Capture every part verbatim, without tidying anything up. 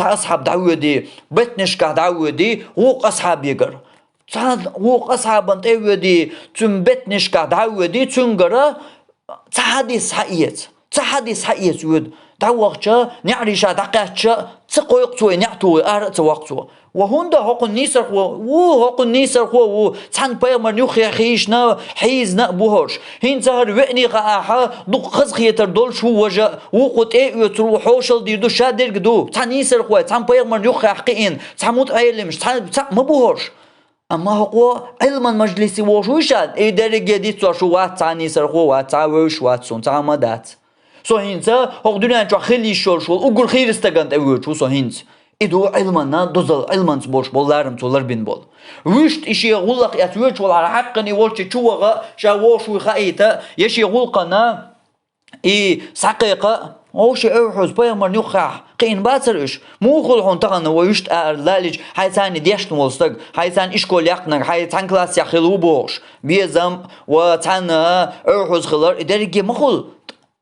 цхьа асхьаб дӀавоьдий, беттанашкахь дӀавоьдий, вукху асхьабегара. Цхьа вукху асхьабана тӀе а воьдий, цуьнан беттанашкахь дӀа а воьдий, цуьнгара цхьа хьадис схьаэца. Цхьа хьадис схьаэца воьду. ДӀавахча, неӀарий ша дӀакхаьчча, ца кхойкху цо и неӀ, тухий ара а ца воккху цо. Ва хӀунда хӀокхуьнан нийсархо ву, хӀокхуьнан нийсархо ву, цхьана пайхамарна юххе хийшина, хьийзина а бу хӀорш. ХӀинца хӀара веаний хаахь, дукха хазахетар долуш ву важа, вукхо тӀе а оьцур ву, хьошалла дийр ду, ша дерг ду. Цхьа нийсархой, цхьана пайхамарна юххехь кхиъна, цхьа мутаӀеллимаш, цхьа, цхьаъ ма бу хӀорш. Амма хӀокхо Ӏилман мажлисе вогӀуш вуй ша, и дерриге дицдеш ву, вац цхьа нийсархо, вац цхьа вевзаш, вац суна, цхьа хӀума дац. Со хӀинца хӀокху дуьнен чохь хила йиш йолуш волу уггар хийра стагана тӀе воьдуш ву со хӀинца. И ду Ӏилманна дозалла, Ӏилманца болуш болу ларам цо ларбина болу. Вуьшта и шен гӀуллакх эцна воьдуш волу хьара хьаькхина и волчу чу ваха, ша вогӀуш вуй хаийта, я шен гӀуллакхана и схьакхайкха, вовшийн Ӏовхьоза пайхамарна юххехь кхиъна бацара уьш. Муха хуьлу хьуна тахана вай вуьшта аьлла лаьллича, хьайн царна дешна волу стаг, хьайн царна ишкол яьккхинарг, хьайн цхьана классехь хилла ву бохуш, безам ва цхьанна Ӏовхьоза хилар, и дерриге ма хуьлу.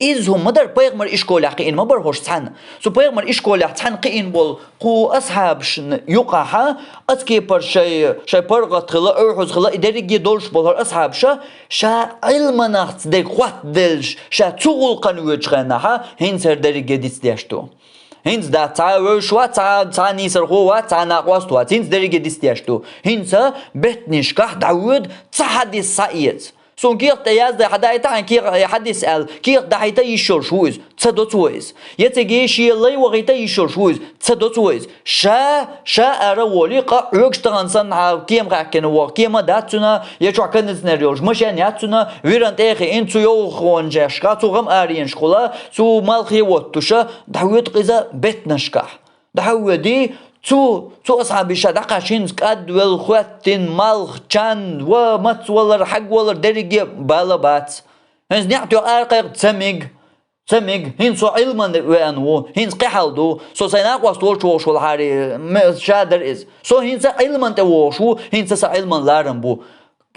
Иза хӀума ма дара, пайхамар ишколехь кхиъна ма бара хӀорш цхьаьна. Цу пайхамар ишколехь цхьаьна кхиъна болу кху асхьабашна юкъахьа, оцу кепара шай, шай паргӀат хила, Ӏовхьоза хила, и дерриге долуш болу хӀара асхьабаша, ша Ӏилманах дерг хоттаделлаш, ша цу гӀуллакхана воьдучу хенахьа, хӀинца хӀара дерриге дицдеш ду. ХӀинца дац, цхьа а вевзаш вац, цхьа, цхьа а нийсархо вац, цхьа а накъост вац, хӀинца дерриге дицдеш ду. ХӀинца беттанашкахь дӀавоьду, цхьа хьадис схьаэца. Суна кехат тӀе яздай хьан даита хьайн кехат хьадис аьлла, кехат дахьийта йиш йолуш ву иза, ца до цо иза. Я цига шен лай вахийта йиш йолуш ву иза, ца до цо иза. Ша, ша ара а волий, къа Ӏоьгуш тахана санна хьан кема хаьккхина ваха, кема дац цуьнан, я чохь кондиционер йолуш машен яц цуьнан, виран тӀе а хиъна, цу йовхончашка, цу гӀам аренашкахула, цу малхе воттуша, дӀавоьду-кх иза беттанашкахь. ДӀа а воьдий, цу, цу асхьабаша дӀакхаьчча хӀинца кӀадвелла, хоьттина, малх, чан, ва мацвалар, хьагвалар дерриге бала бац. ХӀинца неӀ тоьхна ара кхайкха ца мега, ца мега. ХӀинца со Ӏилман веана ву, хӀинца кхин хьал ду. Со сайн накъост волчу вогӀуш волу хьарий, ме-, ша дара иза. Со хӀинца Ӏилман тӀе вогӀуш ву, хӀинца сан Ӏилман ларам бу.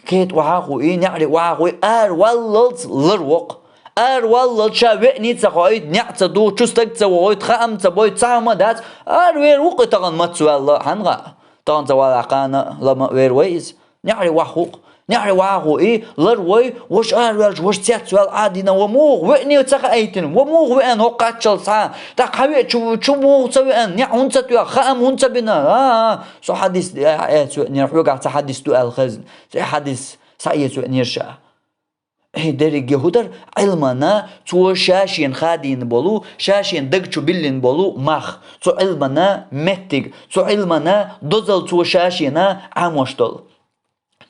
Кхета охьа а хуий, неӀаре охьа а хуий, ара валлалц лар воккху. Ара валлалц ша веаний ца хоуьйту, неӀ ца ду, чу стаг ца вохуьйту, хаам ца бойту, цхьа хӀума дац, ара вер ву-кх и тахана маца ваьлла, хьан гӀа? Тахана ца валахь кхана лама а вер вай иза. НеӀаре охьа хуьу-кх. НеӀаре охьа а хуий, лар вай, ваша ара ваьлча, ваша цецваьлла Ӏадийна, ва муха веаний ца хаийтина, ва муха веана хӀокху кхаччалц схьа, тӀаккха хьан веа чу, чу муха ца веана, неӀ хӀунда ца тоьхна, хаам хӀунда ца бина, а, а, со хьадис, а, эца веанера, хьоьгахь цхьа хьадис ду аьлла хезна, цхьа хьадис схьаэца веанера ша. Э, дерриге хӀун дара? Ӏилмана цо ша шена хадийна болу, ша шена даг чу биллина болу мах, цу Ӏилмана меттиг, цу Ӏилмана дозалла цо ша шена Ӏамош долу.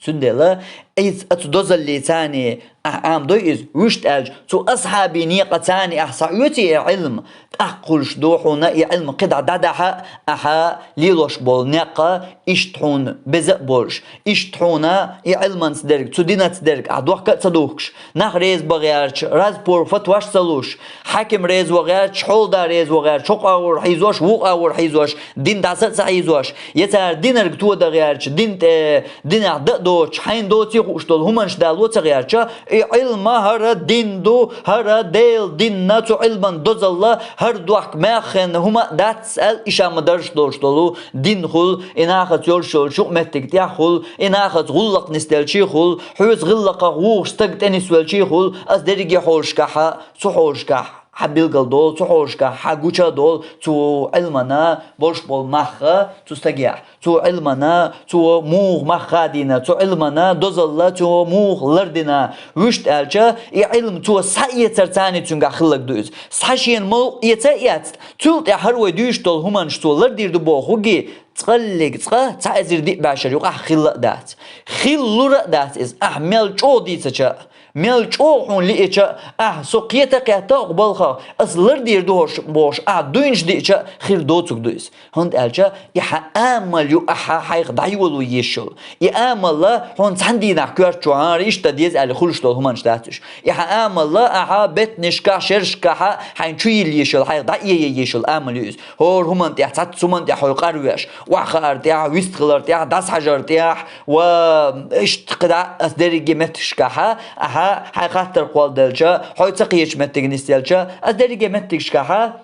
Цундела иза оцу дозаллица цхьаьна ахь Ӏамадой иза, вуьшта аьлча, цу асхьабийн некъаца цхьаьна ахь схьаоьций и Ӏилма, тӀаккха хуьлуш ду хьуна и Ӏилма кхидӀа дӀадахьа, ахьа лелош болу некъ иштта хьуна беза а болуш, иштта хьуна и Ӏилманца дерг, цу динаца дерг ахь дохка а ца духкуш, нах реза бан гӀерташ, разпор фатваш ца луш, хьаьким реза ван гӀерташ, хьолада реза ван гӀерташ, хӀокху агӀор хьийзош, вукху агӀор хьийзош, дин дӀаса а ца хьийзош, я цара динарг тодан гӀерташ, дин тӀе, динехь дан а доцуш, хьайна доций хууш долу хӀуманаш дало ца гӀерташ, и Ӏилма хӀара дин ду, хӀара Делан динна, цу Ӏилман дозалла, хӀара дохка меххенна хӀума а дац аьлла, и ша ма даржаш долуш долу дин хуьлу, и нахаца йолуш йолу шуъ меттиг тӀехь хуьлу, и нахаца гӀуллакх нисделчий хуьлу, хьоьца гӀиллакхах вухуш стаг тӀе нисвелчий хуьлу, ас дерриге хьолашкахьа, цу хьолашкахь хьан билгал долу, цу хьолашкахь хьан гуча а долу, цу Ӏилмана болуш болу махха, цу стагехь, цу Ӏилмана, цо муха мах хадийна, цу Ӏилмана дозалла, цо муха лардина. Вуьшта аьлча, и Ӏилма цо схьаэцар цхьаьна цуьнгахь хилларг ду иза. Схьа шена мукъа эца а эцна, цул тӀаьхьа хӀара вай дуьйцуш долу хӀуманаш цо лардийр ду бохургий, цкъаллиг цкъа цхьа эзар диъ бӀешар юкъахь хилла а дац. Хилла лур а дац иза, ахь мел чӀогӀа дийцича а, мел чӀогӀа хьуна лиъча а, ахь со кхета а кхетта а хӀокху балхах, ас лардийр ду хӀорш бохуш, ахь дуйнаш диъча а хир доцург ду иза. ХӀунда аьлча и хьан амал ю ахьа хьайх дӀайоло езаш йолу. И амалла хьуна цхьана дийнахь коьрта чохь, хӀара иштта деза аьлла хуьлуш долу хӀуманаш дац уьш. И хьан амалла ахьа беттанашкахь, шерашкахьа хьайна чу йилла езаш йолу, хьайх дӀаэе езаш йолу амал ю иза. ХӀора хӀуманна тӀехь, цхьацца хӀуманна тӀехь хьо къарвеш, охьахаар тӀехь, вистхилар тӀехь, дӀасахьажар тӀехь, ва иштта кхидӀа ас дерриге меттигашкахьа, ахьа хьайн хаттар кхолладелча, хьо ца кхечу меттиге нисделча, ас дерриге меттигашкахьа,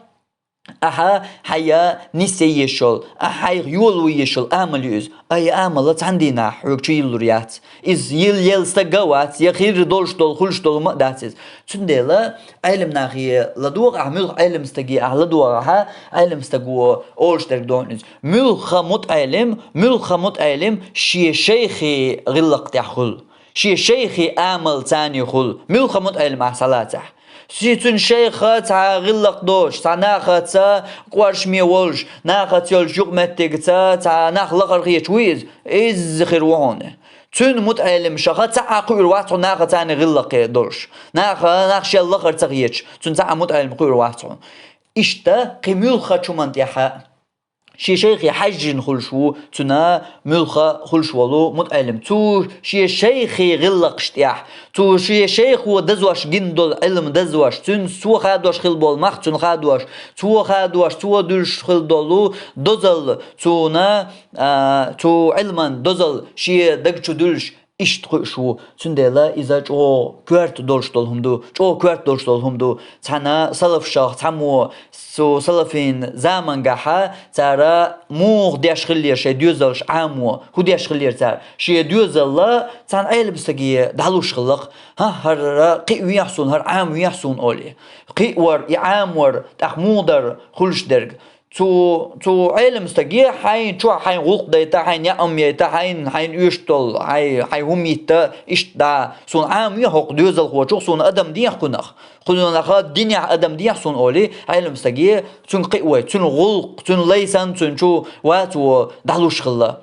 Ахьа хьайга нийсъе езаш йола, ахьа хьайх йолае езаш йола амал я из. Ай, амал цхьан дийнахьа хьога чу йиллур яц. Из йилла ела стаг а вац, е хир долаш дола, хуьлуш дола хӀума а дац из. Цундела Ӏелам нахе ладувгӀа ахьа, муьлха Ӏелам стаге ахьа ладувгӀа ахьа, Ӏелам стаго олуш дерг ду хьуна из. Муьлхха мутаӀелам, муьлхха мутаӀелам шен шайхе гӀиллакх тӀехь хуьлу. Шен шайхе амал царна хуьлу, муьлхха мутаӀелам ахьа схьалацахь. Ши цуьнан шайх цхьа гӀиллакх долуш, цхьа нахаца кӀоршаме волуш, нахаца йолчу юкъаметтигца цхьа нах лахара хеташ вуй иза? Изза хир ву хьуна. Цуьнан мутаӀеламашах цхьа а кхуьур вац хьуна нахаца царна гӀиллакх долуш. Наха, нах шел лахара ца хеташ, цуьнан цхьа а мутаӀелам кхуьур вац хьуна. Иштта кхин муьлххачу хӀуманна тӀехь а шен шайхе хьаьжжина хуьлуш ву цуьнан муьлхха хуьлуш волу мутаӀелам. Цу шен шайхе гӀиллакхаш тӀехь, цу шен шайхо дозош гина долу Ӏилма дозош, цуьнца цо хадош хилла болу мах цунна хадош, цо хадош, цо дуьллуш хилла долу дозалла цунна, а, цу Ӏилман дозалла шен даг чу дуьллуш, иштта кхуьуш ву, цундела иза чӀогӀа коьрта долуш долу хӀума ду, чӀогӀа коьрта долуш долу хӀума ду. Цхьана салафашах цхьаммо цу салафийн замангахьа цара муха деш хиллера шайн доьзалш Ӏамо, хӀун деш хиллера цара? Шен доьзалла цхьана Ӏелам стаге дӀалуш хилла-кх, хӀа, хӀара кхиавехьа суна, хӀара Ӏамавехьа суна олий. Кхиавар, и Ӏамавар, тӀаккха муха дара хуьлуш дерг? Цу, цу Ӏелам стаге хьайн чохь хьайн гӀуллакх дайта, хьайн яа хӀума яйта, хьайн, хьайн оьшуш долу, хьайн, хьайн хӀума йитта, иштта да. Суна Ӏамаве хӀокху доьзалхочух, суна адам дехьа кхунах. Кхунах динехь адам дехьа суна олий, Ӏелам стаге, цуьнга кхиавой, цуьнан гӀуллакх, цуьнан лай санна цуьнан чу вац ву дӀалуш хилла.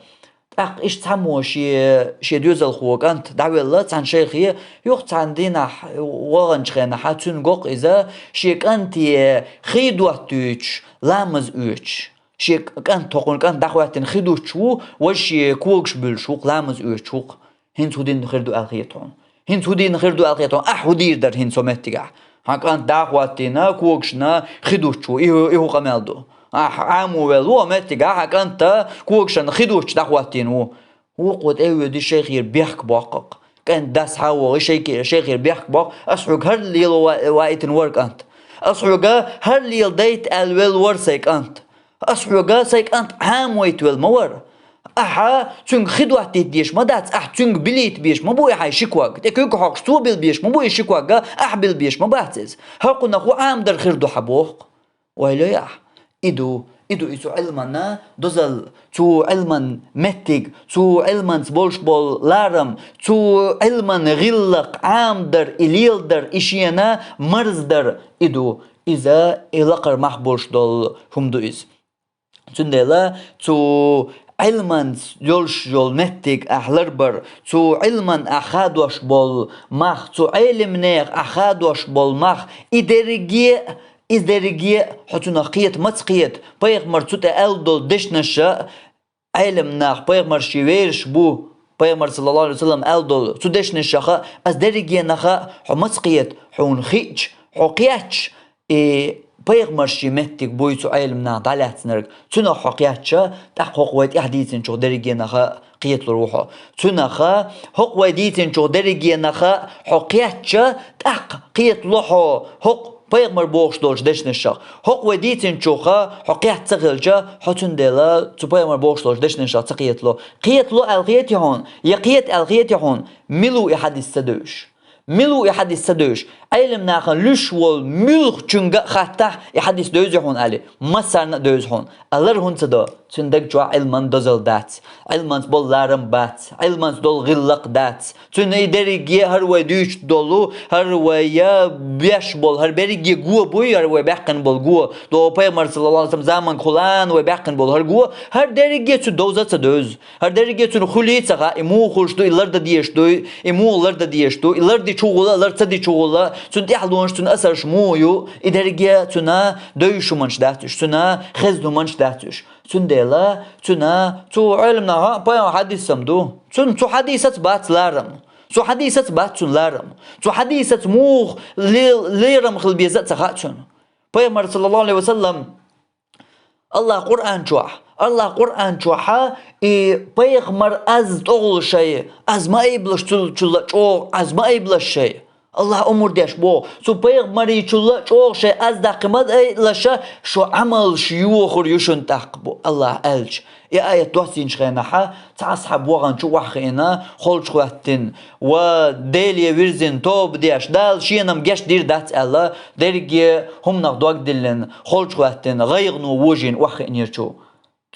ТӀаккха иштта цхьаммо шен, шен доьзалхо кӀант дӀавелла цхьана шайхе, юха цхьана дийнахь ваханчу хенахьа цуьнан го-кх иза, шен кӀанте хи доттуьйтуш, ламаз оьцуш. Шен кӀант, хӀокхуьнан кӀант дӀахӀоьттина хи дуттуш ву, важа шен когаш буьллуш ву-кх, ламаз оьцуш ву-кх. ХӀинца хӀун дина хир ду аьлла хета хьуна? ХӀинца хӀун дина хир ду аьлла хета хьуна? Ахь хӀун дийр дара хӀинца хӀокху меттигехь? Хьан кӀант дӀахӀоттийна когашна хи дуттуш ву, и хӀу-, и хӀун къамел ду? Ахь Ӏамо велла ву хӀокху меттигехь, хьан кӀант когашна хи дуттуш дӀахӀоттийна ву. Вукхо тӀе а воьдий, шайхера бехк боккху-кх. КӀант дас схьа а вогӀий, шайке-, шайхера бехк боккху, ас хьоьга хӀара лело ва-, ваийтина вара кӀант. Ас хьоьга хӀара леладайта аьлла велла вара сайн кӀант. Ас хьоьга сайн кӀант Ӏамавайта велла ма вара. Ахьа цуьнга хи доттийта дезаш ма дац, ахьа цуьнга билийта безаш ма бу и хьайн ши ког. ТӀе куьг хьокхуш, цо билла безаш ма бу и ши ког, ахьа билла безаш ма бац иза. ХӀара кхунах хӀун Ӏамадар хир ду хьан боху-кх? Ойла йой ахь. И ду, и ду и цу Ӏилманна дозалла, цу Ӏилман меттиг, цу Ӏилманца болуш болу ларам, цу Ӏилман гӀиллакх Ӏамадар, и леладар, и шена марздар и ду. Иза и лакхара мах болуш долу хӀума ду иза. Цундела цу Ӏилманца йолуш йолу меттиг ахь ларбар, цу Ӏилман ахь хадош болу мах, цу Ӏелимнех ахь хадош болу мах, и дерриге а, иза дерриге а хьо цунах кхета, маца кхета, пайхамар цу тӀе аьлла долу дешнаша, Ӏелам нах, пайхамарши вераш бу, пайхамар, саллаллаху алейхи ва саллям, аьлла долу цу дешнашаха, ас дерригенах а хьо маца кхета, хьуна хиъча, хьо кхетча, и пайхамарши меттиг буй цу Ӏелам нах дӀалаьцнарг, цунах хьо кхетча, тӀаккха хӀокху вай тӀаьхьа дийцинчух дерригенах а кхеталур ву хьо. Цунаха, хӀокху вай дийцинчух дерригенах а хьо кхетча, тӀаккха кхетало хьо хӀокху пайхамар бохуш долчу дешнашах. ХӀокху вай дийцинчуха хьо кхетта ца хилча, хьо цундела цу пайхамар бохуш долчу дешнашах ца кхетало. Кхетало аьлла хетий хьуна, я кхета аьлла хетий хьуна, мила ву и хьадис ца девзаш? Мила ву и хьадис ца девзаш? Ӏелам нахана луьш волу муьлххачуьнга а хаттахь, и хьадис девзий хьуна аьлла, массарна а девза хьуна. Алар хӀунда ца до? Цуьнан даг чохь Ӏилман дозалла дац, Ӏилманца болу ларам бац, Ӏилманца долу гӀиллакх дац. Цуьнан и дерриге а хӀара вай дуьйцуш долу, хӀара вай я беш болу, хӀара берриге го буй, хӀара вай баьккхина болу го. До пайхамар, саллаллаху алейхи ва саллям, заманга хулана вай баьккхина болу хӀара го, хӀара дерриге а цу довза а ца девза. ХӀара дерриге а цуьнан хуьлий а ца хаьа, и муха хуьлуш ду, и лардан дезаш дуй, и муха лардан дезаш ду, и лардича гӀулла, лар ца дича гӀулла, цуьнан тӀаьхьалонаш, цуьнан асарш муха ю, и дерриге а цуьнан девзаш хӀуманаш дац уьш, цуьнан хезна хӀуманаш дац уьш. Цундела цуьнан, цу Ӏелам наха а пайхамар хьадисам ду. Цуьнан цу хьадисаца бац ларам. Цу хьадисаца бац цуьнан ларам. Цу хьадисаца муха ле-, лерам хила беза а ца хаьа цуьнан. Пайхамар, саллаллаху алейхи ва саллям, Аллах Къуръан чохь, Аллах Къуръан чохьа и пайхамар аз тӀогӀула шай, аз ма айбалаш цул, чулла чӀогӀа, аз ма айбалаш шай. Аллахь омра деш боху. Цу пайхамарчул а чӀогӀа шайн аз даккхий ма дайлаша, шун Ӏамалш йохур ю шуна тӀаккха бу Аллахь аьлча. И аят доссийначу хенахьа цхьа асхьаб вахана чу охьахиъна, холчу хӀоьттина, ва Деле вирзина, тоба деш, Дала шена-м гечдийр дац аьлла, дерриге хӀуманах дог диллина, холчу хӀоьттина, гӀайгӀано вожийна охьахиънера чу.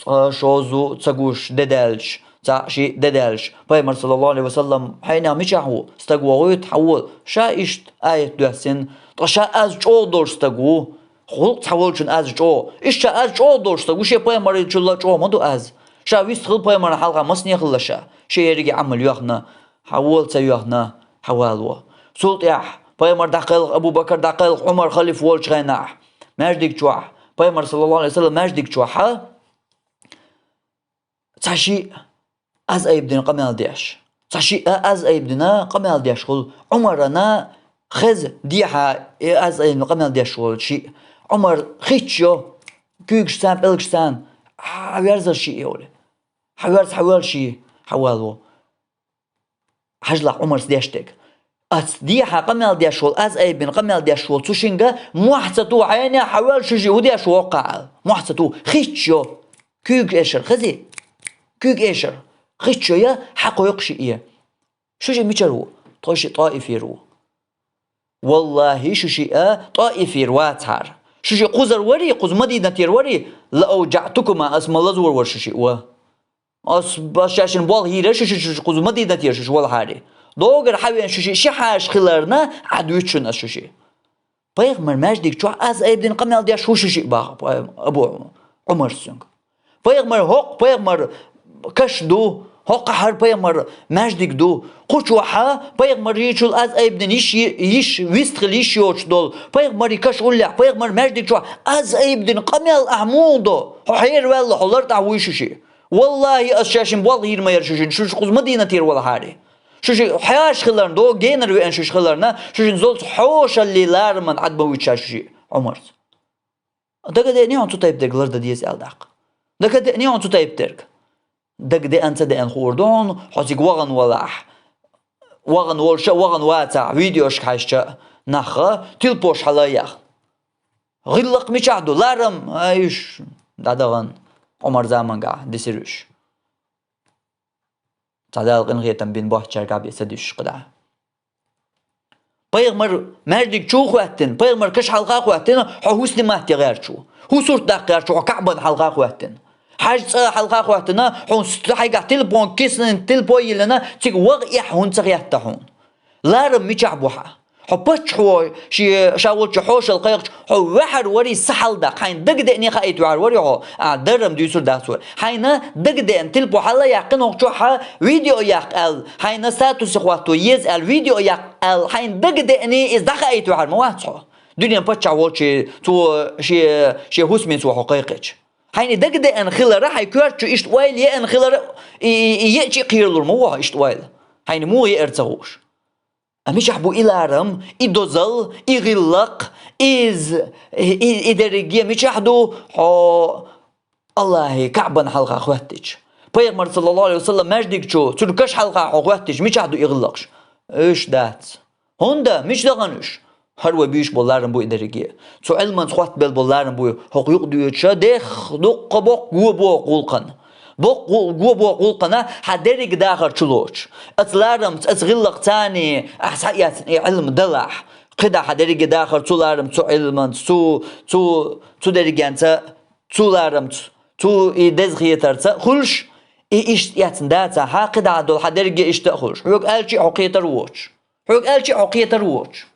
Цкъа, шозза ца гуш де даьлча, цхьаъ, шиъ де даьлча, пайхамар, саллаллаху Ӏалайхи ва саллам, хьенех мичахь ву? Стаг вогӀуьйту, хьан волу? Ша иштта аят доьссина, ткъа ша аз чӀогӀа долуш стаг ву. ГӀуллакх цхьа волчун аз чӀогӀа. Иштта ша аз чӀогӀа долуш стаг ву, шен пайхамарчул а чӀогӀа ма ду аз. Ша вистхила пайхамарна хьалха масане хилла ша. Шен ерриге Ӏамал йоьхна, хьан вола, ца йоьхна, хьан вало. Цул тӀаьхьа пайхамар дӀакхелха, Абу Бакар дӀакхелха, Ӏумар халифа волчу хенахь, маьждиг чохь, пайхамар, саллаллаху Ӏалайхи ва саллам, маьждиг чохьа, цхьа шиъ аз айбдина къамел деш. Цхьа шиъ аз айбдина къамел деш хуьлу. Ӏумарана хеза дехьа и аз айбдина къамел деш волу шиъ. Ӏумар хитташ йо, куьйгашца, пӀелгашца, хьан верза шиъ йолу. Хьан верза, хьан вала шиъ, хьан вало. Хьажалахь Ӏумарс деш дерг. Ас дехьа къамел деш волу, аз айбина къамел деш волу цу шинга мохь ца ту, хьенех хьан вала шу шиъ, хӀун деш воккхахьа аьлла. Мохь ца ту, хитташ йо. Куьйга эшар, хези? Куьйга эшар. Хитташ йо я, хьан кхойкху шиъ е. Шу шиъ мичара ву? Тхо шиъ ТӀоифера ву. Валлахьи, шу шиъ ТӀоифера вацахьара. Шу шиъ кхузара варий, кхуза Мадинатера варий, лаавжаӀтукума, ас ма лазор вара шу шиъ ва. Ас, ас шаьшшинна болх йийр шу шиъ, шу шиъ кхуза Мадинатера шу шиъ валахьара. Догара хьан вен шу шиъ ши хьаша хиларна, Ӏад вуьту шуна ас шу шиъ. Пайхамар маьждиг чохь аз айбдина къамел деш ву шу шиъ баха, Абу Ӏумар цуьнга. Пайхамар хӀокху, пайхамар каш ду, хӀокху хӀара пайхамар маьждиг ду. Кху чохьа пайхамар йийчул аз айбдина йиш, йиш, вистхила йиш йоцуш долу. Пайхамарий каш уллехь, пайхамар маьждиг чохь аз айбдина къамел ахь муха до? Хьо хьераваьлла, хьо лартӀахь вуй шу шиъ. Валлахьи, ас шаьшшинна болх йийр ма яра шу шиъ, шу шиъ кхуза Мадинатера валахьара. Шу шиъ хьаша хиларна, догара генара веана шу шиъ хиларна, шу шиъ золца хьошалле ларам Ӏад ма вуьту ша шу шиъ, Ӏумарца. Дага деъний хьуна цу тайпа дерг лардан деза аьлла даккха? Дага деъний хьуна цу тайпа дерг? Дага деана ца деана хуур ду хьуна, хьо цига вахана валахь. Вахана волуша, вахана вацахь, видеошка хьаьжча нахха, тилпош хьала яхна. ГӀиллакх мичахь ду? Ларам, ай, уьш дӀадахана, Ӏумар замангахь дисира уьш. Цхьа Дала къинхетам бина боцчаьрга бен ца дуьсуш кхидӀа. Пайхамар маьждиг чу а хӀоьттина, пайхамар каш хьалха а хӀоьттина, хьо хӀу снимать ян гӀерташ ву? ХӀу сурт даккха гӀерташ ву, хьо КаӀбан хьалха а хӀоьттина? Хьаьжа цӀа хьалха а хӀоьттина, хьуна ст-, хьайгахь телефон кисана, телефон йиллина, цига ваха эхь хӀунда ца хетта хьуна? Ларам мичахь бу хьан? Хьо паччахьо шен ша волчу хьошалла кхайкхича, хьо ваьхьар варий са хьалдаккха, хьайна дага деъний хаийта ваьхьар варий хьо, ахь даррам дуьйцур дац вай. Хьайна дага деана, тилпо хьала а яьккхина, хӀокху чохьа видео яккха аьлла, хьайна статусе хӀотто еза аьлла, видео яккха аьлла, хьайна дага деъний иза дӀахаийта ваьхьар ма вац хьо. Дуьнен паччахь волчу цо шен, шен хӀусамца хьо кхайкхича. Хьайна дага деана хилара, хьайн коьрта чу иштта ойла еана хилара, и, и, и еъча а кхералур ма ву хьо иштта ойла. Хьайна муха еара ца хууш. А мичахь бу и ларам, и дозал, и гӀиллакх, из, и, и, и дерриге мичахь ду, хьо Аллахьи КаӀбан хьалха хӀоьттича? Пайхамар, саллаллаху Ӏалайхи ва саллам, маьждиг чу, цуьнан каш хьалха хьо хӀоьттича, мичахь ду и гӀиллакхаш? Уьш дац. ХӀунда? Мича дахана уьш? ХӀара вай буьйш болу ларам бу и дерриге. Цу Ӏилманца хӀоттабелла болу ларам бу, хӀокху юкъа доьдуша, дех, дуккха боккха го боху гӀуллакхана. Боккха гӀу-, го боху гӀуллакхана хьан дерриг дахар чулоцуш. Аца ларамца, аца гӀиллакхцаний ахь схьаэцна и Ӏилма далахь. КхидӀа хьан дерриге дахар цу ларамца, цу Ӏилманца, цу, цу, цу дерригенца, цу ларамца, цу и деза хетарца а хуьлуш, и иштта эцна дацахь, кхидӀа долу хьан дерриге иштта а хуьлуш. Хьоьга аьлча а хьо кхетар воцуш. Хьоьга аьлча а хьо кхетар воцуш.